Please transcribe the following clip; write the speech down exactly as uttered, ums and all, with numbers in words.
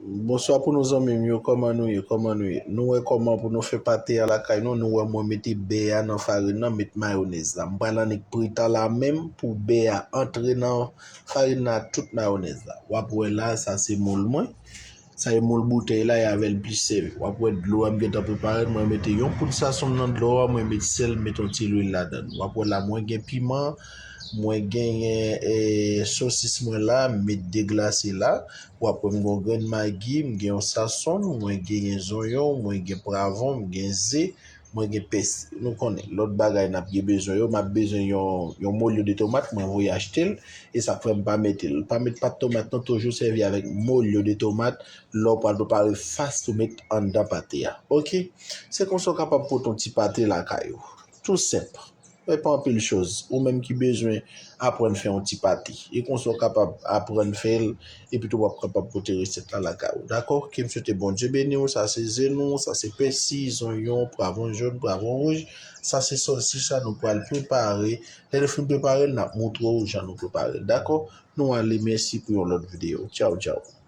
Bonswa pou nou zanmi m yo, kòman nou ye, kòman nou ye? Nou wè kòman pou nou fè pate a lakay nou, nou wè mwen mete bè a nan farin nan, met mayonèz la. M pral annik prit an la menm pou bè a antre nan farin nan ak tout mayonèz la. W ap wè la, sa se moul mwen. Sa e moul boutèy la, e avè l plis sèvi. W ap wè dlo a m gentan prepare l, mwen mete yon poud sasonm nan dlo a, mwen met sèl, met yon ti lwil ladan l. W ap wè la, mwen gen piman, mwen genyen eh, sosis mwen la, m met deglase la. W ap wè m gen yon grenn magi, m gen yon sasonm, mwen genyen zonyon, mwen gen pwavwon, m gen ze, mwen gen pèsi. Nou konnen, lòt bagay n ap gen bezwen yo, m ap bezwen yon, yon molyo de tomat, mwen voye achte l, e sa k fè m pa mete l. Pa met pat tomat non, toujou sèvi avèk molyo de tomat, lè w pral prepare fas ou met anndan pate a. Oke? Se konsa w kapab pote yon ti pate lakay ou. Tou senp. E pa anpil choz. Ou menm ki bezwen aprann fè yon ti pate. E konsa w kapab aprann fè l, epi tou w ap kapab pote resèt la lakay ou. Dakò? Ke m swete Bondye beni w. Sa se ze nou, sa se pèsi, zonyon, pwavwon jòn, pwavwon wouj. Sa se sosis la nou pral prepare. Lè nou fin prepare l, n ap montre w jan nou prepare l. Dakò? Nou ale, mèsi pou yon lòt videyo. Tchaw, tchaw.